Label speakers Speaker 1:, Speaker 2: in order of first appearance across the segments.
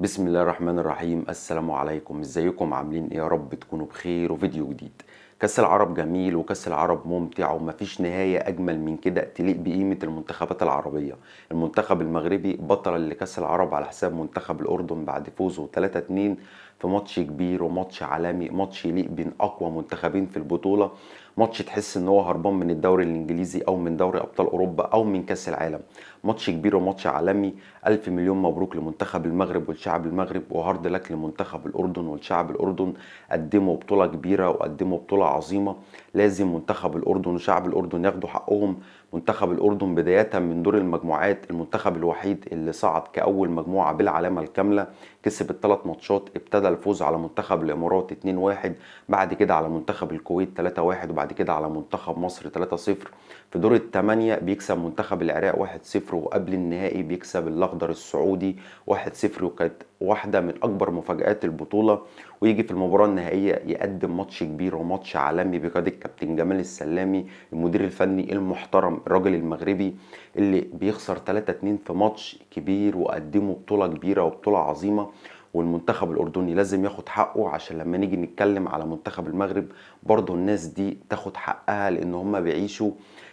Speaker 1: بسم الله الرحمن الرحيم. السلام عليكم، ازيكم؟ عاملين ايه؟ يا رب تكونوا بخير. وفيديو جديد. كاس العرب جميل وكاس العرب ممتع، ومفيش نهاية اجمل من كده تليق بقيمة المنتخبات العربية. المنتخب المغربي بطل لكاس العرب على حساب منتخب الاردن بعد فوزه 3-2 في ماتش كبير وماتش عالمي، ماتش يليق بين اقوى منتخبين في البطولة، ماتش تحس ان هو هربان من الدوري الانجليزي او من دوري ابطال اوروبا او من كاس العالم. ماتش كبير وماتش عالمي. الف مليون مبروك لمنتخب المغرب والشعب المغرب، و hard luck لمنتخب الاردن والشعب الاردن. قدموا بطولة كبيرة وقدموا بطولة عظيمة. لازم منتخب الاردن وشعب الاردن ياخدوا حقهم. منتخب الاردن بداية من دور المجموعات، المنتخب الوحيد اللي صعد كأول مجموعة بالعلامة الكاملة، كسب الثلاث ماتشات، ابتدى الفوز على منتخب الامارات 2-1، بعد كده على منتخب الكويت 3-1، وبعد كده على منتخب مصر 3-0. في دور الثمانية بيكسب منتخب العراق 1-0، وقبل النهائي بيكسب الأخضر السعودي 1-0، وكانت واحدة من أكبر مفاجآت البطولة. ويجي في المباراة النهائية يقدم ماتش كبير وماتش عالمي بقيادة كابتن جمال السلامي، المدير الفني المحترم، الراجل المغربي اللي بيخسر 3-2 في ماتش كبير، وقدمه بطولة كبيرة وبطولة عظيمة. والمنتخب الأردني لازم ياخد حقه، عشان لما نيجي نتكلم على منتخب المغرب برضو الناس دي تاخد حقها، لأن هم بيعيشوا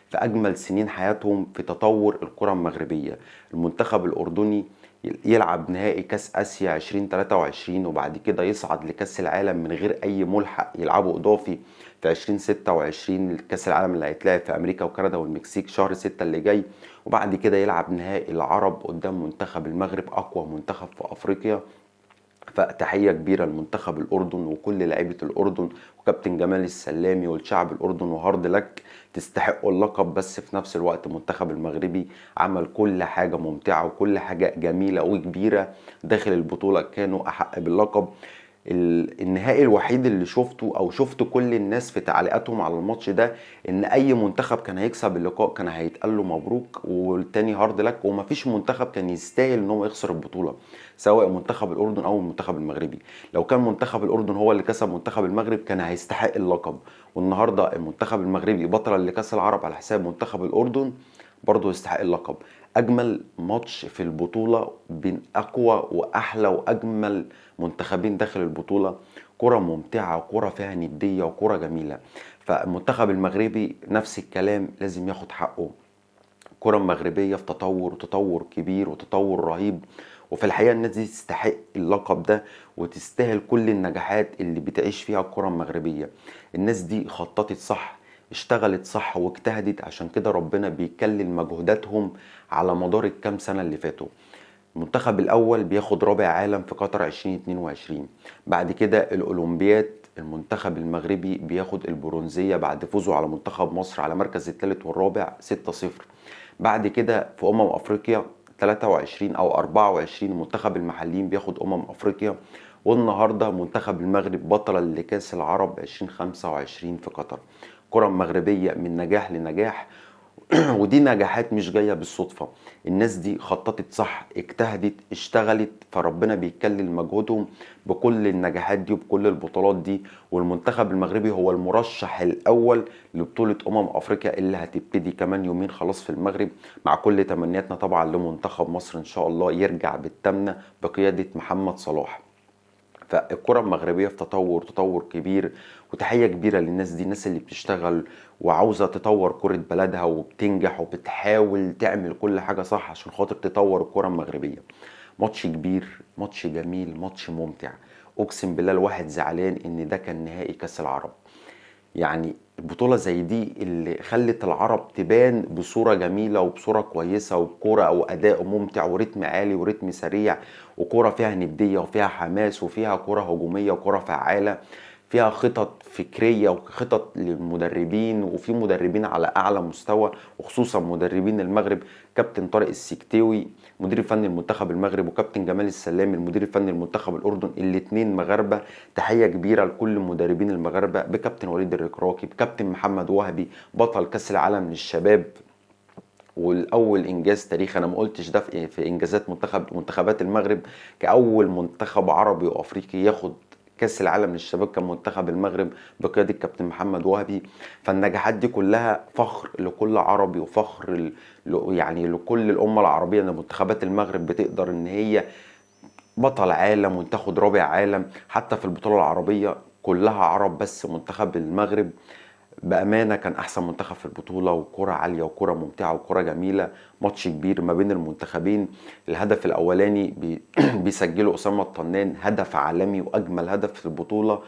Speaker 1: في أجمل سنين حياتهم في تطور الكرة المغربية. المنتخب الأردني يلعب نهائي كاس اسيا 2023، وبعد كده يصعد لكاس العالم من غير اي ملحق يلعبه اضافي في 2026، كاس العالم اللي هيتلعب في امريكا وكندا والمكسيك شهر 6 اللي جاي. وبعد كده يلعب نهائي العرب قدام منتخب المغرب، اقوى منتخب في افريقيا. فتحية كبيرة لمنتخب الأردن وكل لعيبة الأردن وكابتن جمال السلامي والشعب الأردن، و hard luck، تستحقوا اللقب. بس في نفس الوقت المنتخب المغربي عمل كل حاجة ممتعة وكل حاجة جميلة وكبيرة داخل البطولة، كانوا أحق باللقب. النهائي الوحيد اللي شفته او شفت كل الناس في تعليقاتهم على الماتش ده ان اي منتخب كان هيكسب اللقاء كان هيتقال له مبروك والتاني hard luck، ومفيش منتخب كان يستاهل ان هو يخسر البطولة، سواء منتخب الاردن او المنتخب المغربي. لو كان منتخب الاردن هو اللي كسب منتخب المغرب كان هيستحق اللقب، والنهارده المنتخب المغربي بطل لكاس العرب على حساب منتخب الاردن برضه يستحق اللقب. اجمل ماتش في البطولة بين اقوى واحلى واجمل منتخبين داخل البطولة، كره ممتعة وكره فيها نديه وكره جميلة. فالمنتخب المغربي نفس الكلام لازم ياخد حقه. الكره المغربية في تطور، وتطور كبير وتطور رهيب، وفي الحقيقة الناس دي تستحق اللقب ده وتستاهل كل النجاحات اللي بتعيش فيها الكره المغربية. الناس دي خططت صح، اشتغلت صح، واجتهدت، عشان كده ربنا بيكلل مجهوداتهم على مدار الكام سنة اللي فاتوا. المنتخب الأول بياخد رابع عالم في قطر 2022، بعد كده الأولمبياد المنتخب المغربي بياخد البرونزية بعد فوزه على منتخب مصر على مركز الثالث والرابع 6-0. بعد كده في أمم أفريقيا 23 أو 24 المنتخب المحليين بياخد أمم أفريقيا، والنهاردة منتخب المغرب بطل لكأس العرب 2025 في قطر. كرة مغربية من نجاح لنجاح، ودي نجاحات مش جاية بالصدفة. الناس دي خططت صح، اجتهدت، اشتغلت، فربنا بيكلل مجهودهم بكل النجاحات دي وبكل البطولات دي. والمنتخب المغربي هو المرشح الأول لبطولة أفريقيا اللي هتبتدي كمان يومين خلاص في المغرب، مع كل تمنياتنا طبعا لمنتخب مصر إن شاء الله يرجع بالتمنة بقيادة محمد صلاح. فالكرة المغربية في تطور، تطور كبير، وتحية كبيرة للناس دي، الناس اللي بتشتغل وعاوزة تطور كرة بلدها وبتنجح وبتحاول تعمل كل حاجة صح عشان خاطر تطور الكرة المغربية. ماتش كبير، ماتش جميل، ماتش ممتع. اقسم بالله الواحد زعلان ان ده كان نهائي كاس العرب. يعني البطولة زي دي اللي خلت العرب تبان بصورة جميلة وبصورة كويسة وبكورة أو أداء ممتع ورتم عالي ورتم سريع، وكورة فيها ندية وفيها حماس وفيها كرة هجومية وكرة فعالة، فيها خطط فكرية وخطط للمدربين، وفي مدربين على أعلى مستوى، وخصوصا مدربين المغرب، كابتن طارق السكتيوي مدير الفني لمنتخب المغرب، وكابتن جمال السلامي المدير الفني لمنتخب الأردن، الاثنين مغاربة. تحية كبيرة لكل مدربين المغاربة، بكابتن وليد الركراكي، بكابتن محمد وهبي بطل كأس العالم للشباب والاول انجاز تاريخي. انا ما قلتش ده في انجازات منتخبات المغرب، كاول منتخب عربي وافريقي ياخد كاس العالم للشباب كان منتخب المغرب بقيادة كابتن محمد وهبي. فالنجاحات دي كلها فخر لكل عربي وفخر يعني لكل الامة العربية ان منتخبات المغرب بتقدر ان هي بطل عالم وتاخد رابع عالم. حتى في البطولة العربية كلها عرب، بس منتخب المغرب بأمانة كان أحسن منتخب في البطولة، وكرة عالية وكرة ممتعة وكرة جميلة. ماتش كبير ما بين المنتخبين. الهدف الأولاني بيسجله أسامة الطنان، هدف عالمي وأجمل هدف في البطولة،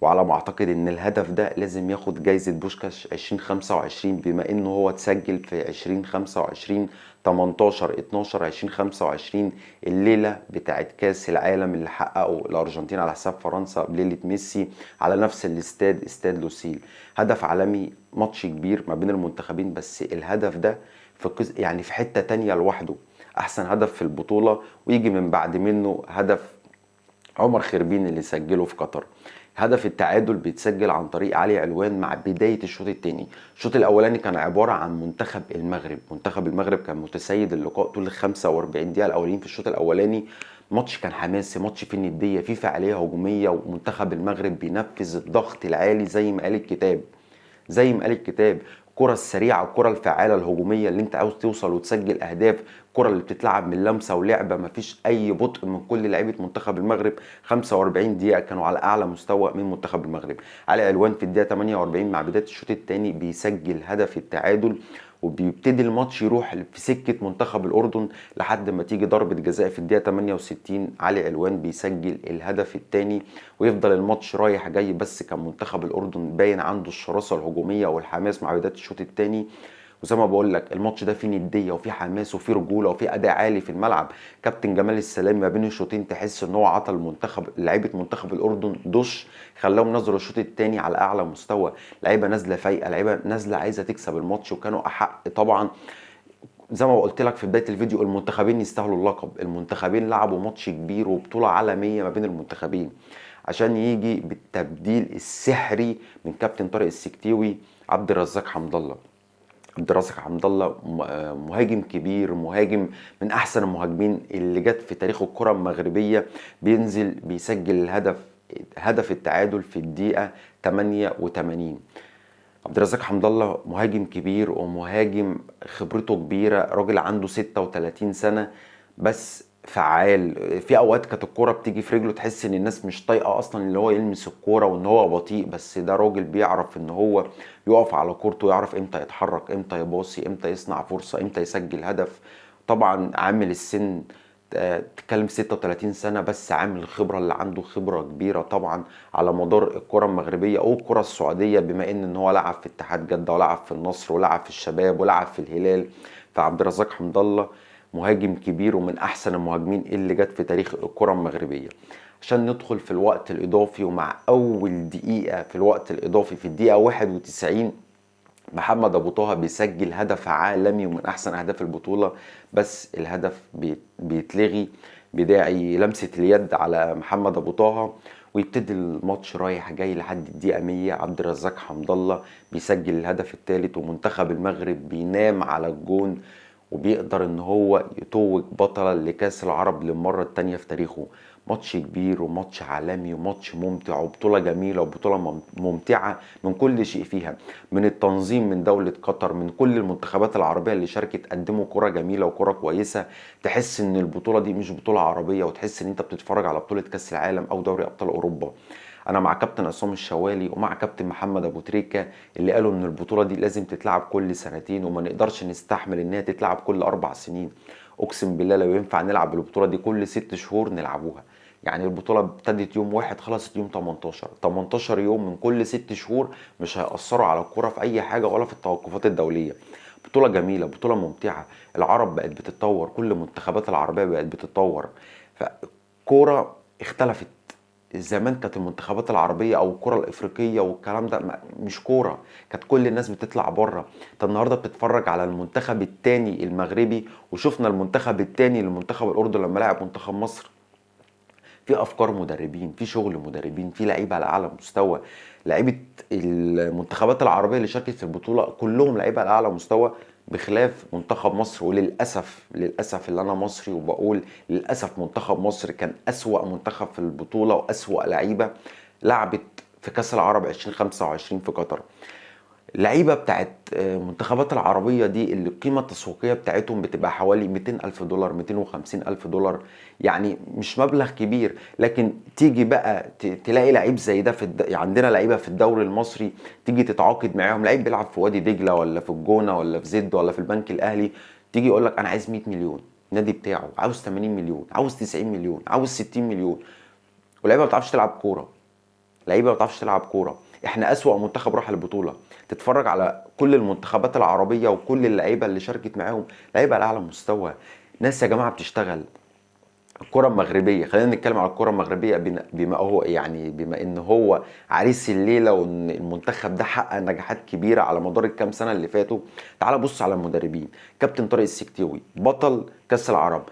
Speaker 1: وعلى ما أعتقد إن الهدف ده لازم ياخد جايزة بوشكاش 2025، بما إنه هو اتسجل في 2025 18 12 2025، الليلة بتاعت كاس العالم اللي حققه الأرجنتين على حساب فرنسا بليلة ميسي على نفس الاستاد، استاد لوسيل. هدف عالمي، ماتش كبير ما بين المنتخبين، بس الهدف ده في يعني في حتة تانية لوحده، أحسن هدف في البطولة. ويجي من بعد منه هدف عمر خربين اللي سجله في قطر. هدف التعادل بيتسجل عن طريق علي علوان مع بداية الشوط الثاني. الشوط الأولاني كان عبارة عن منتخب المغرب. منتخب المغرب كان متسيد اللقاء طول 45 دقيقة الأولين في الشوط الأولاني. ماتش كان حماسي، ماتش فيه ندية، فيه فعالية هجومية، ومنتخب المغرب بينفذ الضغط العالي زي ما قال الكتاب، زي ما قال الكتاب. الكرة السريعة، الكرة الفعالة الهجومية اللي انت عاوز توصل وتسجل اهداف، الكرة اللي بتتلعب من لمسة ولعبة، مفيش اي بطء من كل لعيبة منتخب المغرب. 45 دقيقة كانوا على اعلى مستوى من منتخب المغرب. علي علوان في الدقيقة 48 مع بداية الشوط الثاني بيسجل هدف التعادل، وبيبتدي الماتش يروح في سكة منتخب الأردن لحد ما تيجي ضربة جزاء في الدقيقة 68، علي علوان بيسجل الهدف الثاني، ويفضل الماتش رايح جاي. بس كان منتخب الأردن باين عنده الشراسة الهجومية والحماس مع بداية الشوط الثاني. وزي ما بقول لك الماتش ده فيه نديه وفيه حماس وفيه رجوله وفيه اداء عالي في الملعب. كابتن جمال السلامي ما بين الشوطين تحس ان هو عطى المنتخب، لعيبة منتخب الاردن دش، خلاهم نزلوا الشوط الثاني على اعلى مستوى. لعيبة نازله فايقه، لعيبة نازله عايزه تكسب الماتش، وكانوا احق طبعا. زي ما قلت لك في بداية الفيديو، المنتخبين يستاهلوا اللقب. المنتخبين لعبوا ماتش كبير وبطولة عالمية ما بين المنتخبين، عشان يجي بالتبديل السحري من كابتن طارق السكتيوي عبد الرزاق حمد الله. عبد الرزاق حمد الله مهاجم كبير، مهاجم من احسن المهاجمين اللي جت في تاريخ الكره المغربية. بينزل بيسجل الهدف، هدف التعادل في الدقيقة 88. عبد الرزاق حمد الله مهاجم كبير ومهاجم خبرته كبيرة، راجل عنده 36 سنة بس فعال. في اوقات كانت الكورة بتيجي في رجله تحس ان الناس مش طايقة اصلا اللي هو يلمس الكورة وان هو بطيء، بس ده راجل بيعرف ان هو يقف على كورته، يعرف امتى يتحرك، امتى يباصي، امتى يصنع فرصة، امتى يسجل هدف. طبعا عامل السن تتكلم 36 سنة، بس عامل الخبرة اللي عنده خبره كبيرة طبعا على مدار الكره المغربية او الكره السعودية، بما ان هو لعب في اتحاد جده ولعب في النصر ولعب في الشباب ولعب في الهلال. فعبد الرزاق حمد الله مهاجم كبير ومن احسن المهاجمين اللي جت في تاريخ الكره المغربية. عشان ندخل في الوقت الاضافي، ومع اول دقيقة في الوقت الاضافي في الدقيقة 91 محمد ابو طه بيسجل هدف عالمي ومن احسن اهداف البطولة، بس الهدف بيتلغي بداعي لمسه اليد على محمد ابو طه، ويبتدي الماتش رايح جاي لحد الدقيقة 100. عبد الرزاق حمد الله بيسجل الهدف الثالث، ومنتخب المغرب بينام على الجون وبيقدر ان هو يتوج بطلا لكاس العرب للمرة الثانية في تاريخه. ماتش كبير وماتش عالمي وماتش ممتع وبطولة جميلة وبطولة ممتعة من كل شيء فيها، من التنظيم، من دولة قطر، من كل المنتخبات العربية اللي شاركت قدموا كرة جميلة وكرة كويسة. تحس ان البطولة دي مش بطولة عربية، وتحس ان انت بتتفرج على بطولة كاس العالم او دوري ابطال اوروبا. انا مع كابتن عصام الشوالي ومع كابتن محمد ابو تريكه اللي قالوا ان البطولة دي لازم تتلعب كل سنتين، وما نقدرش نستحمل انها تتلعب كل 4 سنين. اقسم بالله لو ينفع نلعب البطولة دي كل 6 شهور نلعبوها. يعني البطولة ابتدت يوم 1 خلصت يوم 18 يوم من كل 6 شهور مش هيأثروا على الكرة في اي حاجة ولا في التوقفات الدولية. بطوله جميلة، بطوله ممتعة، العرب بقت بتتطور، كل المنتخبات العربية بقت بتتطور، فكوره اختلفت. زمان كانت المنتخبات العربية او الكره الافريقية والكلام ده مش كورة، كانت كل الناس بتطلع بره. انت النهارده بتتفرج على المنتخب الثاني المغربي، وشفنا المنتخب الثاني لمنتخب الاردن لما لعب منتخب مصر. في افكار مدربين، في شغل مدربين، في لعيبة على اعلى مستوى. لعيبة المنتخبات العربية اللي شاركت في البطولة كلهم لعيبة على اعلى مستوى، بخلاف منتخب مصر. وللاسف، للاسف اللي انا مصري وبقول للاسف، منتخب مصر كان اسوأ منتخب في البطولة واسوأ لعيبة لعبت في كاس العرب 2025 في قطر. اللعيبة بتاعت منتخبات العربية دي اللي القيمة التسويقية بتاعتهم بتبقى حوالي 200 الف دولار، 250 الف دولار، يعني مش مبلغ كبير. لكن تيجي بقى تلاقي لعيب زي ده في عندنا لعيبة في الدوري المصري تيجي تتعاقد معاهم، لعيب بيلعب في وادي دجله ولا في الجونه ولا في زد ولا في البنك الاهلي، تيجي يقول لك انا عايز 100 مليون، النادي بتاعه عاوز 80 مليون، عاوز 90 مليون، عاوز 60 مليون، ولعيبة ما بتعرفش تلعب كورة، لعيبة ما بتعرفش تلعب كورة. احنا اسوأ منتخب راح البطولة. تتفرج على كل المنتخبات العربية وكل اللعيبة اللي شاركت معاهم، لعيبة على اعلى مستوى، ناس يا جماعة بتشتغل. الكره المغربية، خلينا نتكلم على الكره المغربية بما هو يعني بما ان هو عريس الليلة، وان المنتخب ده حقق نجاحات كبيرة على مدار الكام سنة اللي فاتوا. تعال بص على المدربين، كابتن طارق السكتيوي بطل كاس العرب،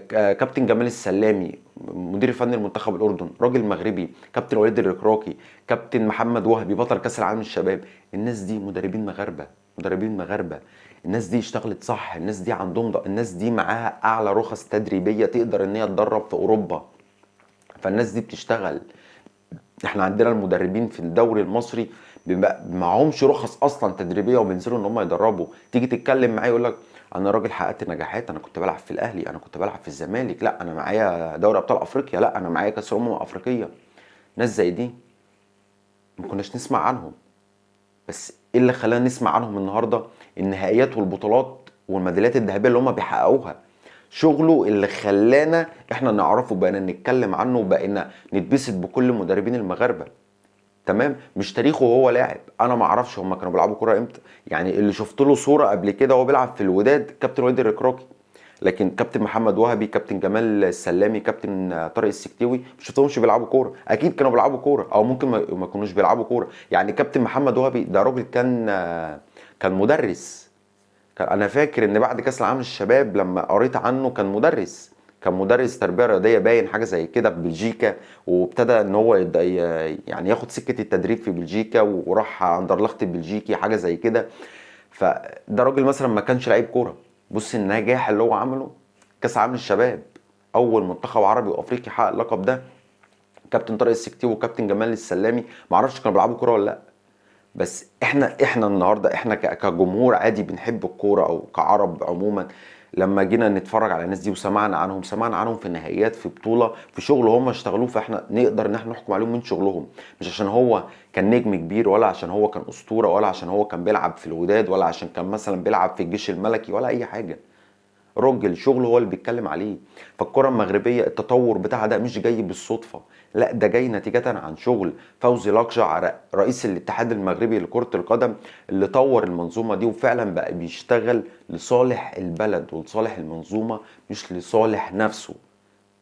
Speaker 1: كابتن جمال السلامي مدير فني المنتخب الاردن راجل مغربي، كابتن وليد الركراكي، كابتن محمد وهبي بطل كاس العالم للشباب. الناس دي مدربين مغاربة، مدربين مغاربة. الناس دي اشتغلت صح، الناس دي عندهم الناس دي معاها اعلى رخص تدريبية تقدر ان هي تدرب في اوروبا، فالناس دي بتشتغل. احنا عندنا المدربين في الدوري المصري بيبقى معهمش رخص اصلا تدريبية وبينزلوا ان هم يدربوا. تيجي تتكلم معاه يقول لك انا راجل حققت نجاحات، انا كنت بلعب في الاهلي، انا كنت بلعب في الزمالك، لا انا معايا دوري ابطال افريقيا، لا انا معايا كاس الامم الافريقية. ناس زي دي ما كناش نسمع عنهم، بس ايه اللي خلانا نسمع عنهم النهارده؟ النهائيات والبطولات والميداليات الذهبية اللي هم بيحققوها، شغله اللي خلانا احنا نعرفه، بقينا نتكلم عنه وبقينا نتبسط بكل مدربين المغاربة. تمام، مش تاريخه وهو لاعب، انا ما اعرفش هم كانوا بيلعبوا كورة امتى، يعني اللي شفت له صوره قبل كده وهو بيلعب في الوداد كابتن وليد الركراكي، لكن كابتن محمد وهبي، كابتن جمال السلامي، كابتن طارق السكتيوي ما شفتهمش بيلعبوا كورة. اكيد كانوا بيلعبوا كورة او ممكن ما يكونوش بيلعبوا كورة. يعني كابتن محمد وهبي ده راجل كان مدرس، انا فاكر ان بعد كاس العالم للشباب لما قريت عنه كان مدرس تربيه رياضية باين حاجة زي كده في بلجيكا، وابتدى ان هو يعني ياخد سكة التدريب في بلجيكا وراح اندرلخت البلجيكي حاجة زي كده. فده راجل مثلا ما كانش لعيب كورة، بص النجاح اللي هو عمله، كاس عالم الشباب اول منتخب عربي وافريقي حقق اللقب ده. كابتن طارق السكتيوي وكابتن جمال السلامي ما اعرفش كانوا بيلعبوا كورة ولا لا، بس احنا النهارده احنا كجمهور عادي بنحب الكورة او كعرب عموما، لما جينا نتفرج على الناس دي وسمعنا عنهم، سمعنا عنهم في النهائيات، في بطوله، في شغل هم اشتغلوه، فاحنا نقدر ان احنا نحكم عليهم من شغلهم، مش عشان هو كان نجم كبير ولا عشان هو كان اسطورة ولا عشان هو كان بيلعب في الوداد ولا عشان كان مثلا بيلعب في الجيش الملكي ولا اي حاجة. راجل شغله هو اللي بيتكلم عليه. فالكره المغربية التطور بتاعها ده مش جاي بالصدفة، لا ده جاي نتيجة عن شغل فوزي لقجع رئيس الاتحاد المغربي لكرة القدم اللي طور المنظومة دي، وفعلا بقى بيشتغل لصالح البلد ولصالح المنظومة مش لصالح نفسه.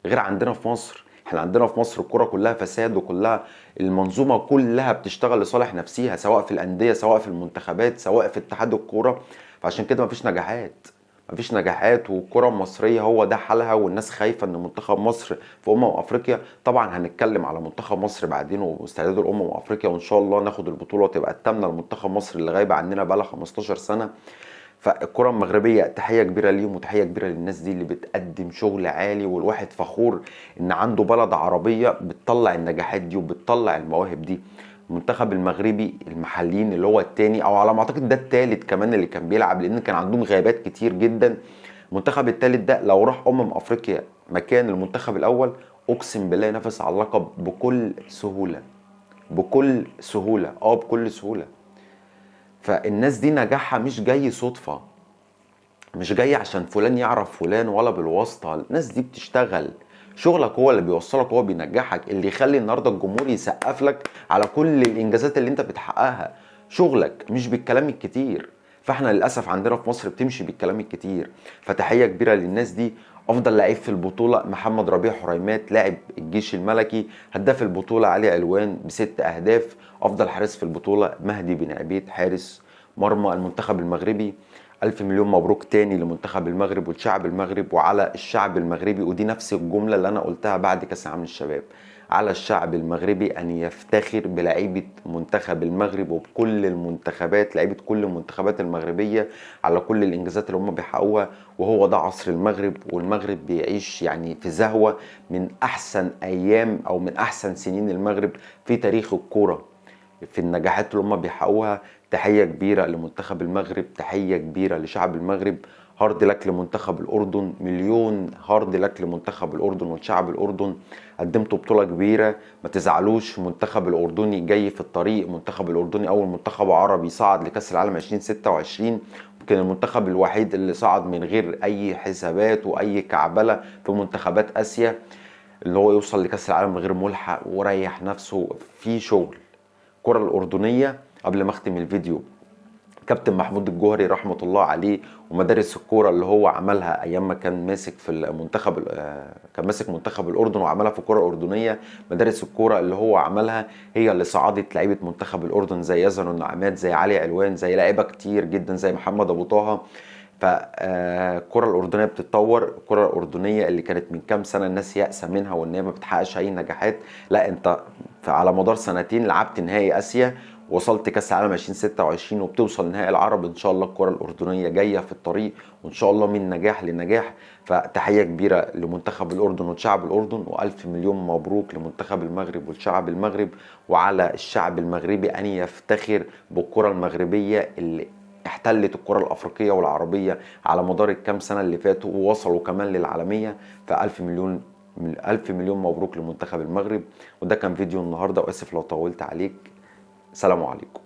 Speaker 1: غير عندنا في مصر، احنا عندنا في مصر الكرة كلها فساد وكلها المنظومة كلها بتشتغل لصالح نفسها، سواء في الأندية سواء في المنتخبات سواء في اتحاد الكورة. فعشان كده مفيش نجاحات، مفيش نجاحات، والكرة المصرية هو ده حالها، والناس خايفة ان منتخب مصر في افريقيا. طبعا هنتكلم على منتخب مصر بعدين واستعداده افريقيا، وان شاء الله ناخد البطولة وتبقى الثامنة لمنتخب مصر اللي غايبة عننا بقالها 15 سنة. فالكرة المغربية تحية كبيرة ليهم وتحية كبيرة للناس دي اللي بتقدم شغل عالي، والواحد فخور ان عنده بلد عربية بتطلع النجاحات دي وبتطلع المواهب دي. المنتخب المغربي المحليين اللي هو الثاني او على ما اعتقد ده الثالث كمان اللي كان بيلعب، لان كان عندهم غيابات كتير جدا. المنتخب الثالث ده لو راح افريقيا مكان المنتخب الاول اقسم بالله ينافس على اللقب بكل سهولة، بكل سهولة، بكل سهولة. فالناس دي نجاحها مش جاي صدفة، مش جاي عشان فلان يعرف فلان ولا بالواسطة. الناس دي بتشتغل، شغلك هو اللي بيوصلك، هو بينجحك، اللي يخلي النهارده الجمهور يسقف لك على كل الانجازات اللي انت بتحققها، شغلك مش بالكلام الكتير. فاحنا للاسف عندنا في مصر بتمشي بالكلام الكتير. فتحيه كبيرة للناس دي. افضل لعيب في البطولة محمد ربيع حريمات لاعب الجيش الملكي، هداف البطولة علي علوان ب6 اهداف، افضل حارس في البطولة مهدي بن عبيد حارس مرمى المنتخب المغربي. 1000 مليون مبروك تاني لمنتخب المغرب والشعب المغرب وعلى الشعب المغربي. ودي نفس الجملة اللي أنا قلتها بعد كأس العالم للشباب، على الشعب المغربي أن يفتخر بلعيبة منتخب المغرب وبكل المنتخبات، لعيبة كل المنتخبات المغربية على كل الإنجازات اللي هم بيحققوها. وهو ده عصر المغرب، والمغرب بيعيش يعني في زهوة من أحسن أيام أو من أحسن سنين المغرب في تاريخ الكورة، في النجاحات اللي هم بيحققوها. تحية كبيرة لمنتخب المغرب، تحية كبيرة لشعب المغرب. hard luck لمنتخب الاردن، مليون hard luck لمنتخب الاردن والشعب الاردن. قدمتوا بطوله كبيرة، ما تزعلوش، منتخب الاردني جاي في الطريق. منتخب الاردني اول منتخب عربي صعد لكاس العالم 2026، يمكن المنتخب الوحيد اللي صعد من غير اي حسابات واي كعبله في منتخبات اسيا، اللي هو يوصل لكاس العالم من غير ملحق وريح نفسه في شغل. الكره الاردنية قبل ما اختم الفيديو، كابتن محمود الجوهري رحمة الله عليه ومدارس الكورة اللي هو عملها ايام ما كان ماسك في المنتخب، كان ماسك منتخب الاردن وعملها في الكرة الاردنية. مدارس الكورة اللي هو عملها هي اللي صعدت لعيبة منتخب الاردن زي يزن النعمات، زي علي علوان، زي لعيبة كتير جدا، زي محمد ابو طه. فالكرة الأردنية بتتطور. الكرة الأردنية اللي كانت من كام سنة الناس يأسة منها وإن هي ما بتحققش أي نجاحات، لا أنت على مدار سنتين لعبت نهائي آسيا، وصلت كاس العالم 2026 وبتوصل نهائي العرب. ان شاء الله الكره الاردنية جاية في الطريق، وان شاء الله من نجاح لنجاح. فتحيه كبيرة لمنتخب الاردن وشعب الاردن، والف مليون مبروك لمنتخب المغرب والشعب المغرب. وعلى الشعب المغربي ان يفتخر بالكرة المغربية اللي احتلت الكرة الأفريقية والعربية على مدار الكام سنة اللي فاتوا، ووصلوا كمان للعالمية. فألف مليون ألف مليون مبروك لمنتخب المغرب. وده كان فيديو النهاردة، وآسف لو طولت عليك. سلام عليكم.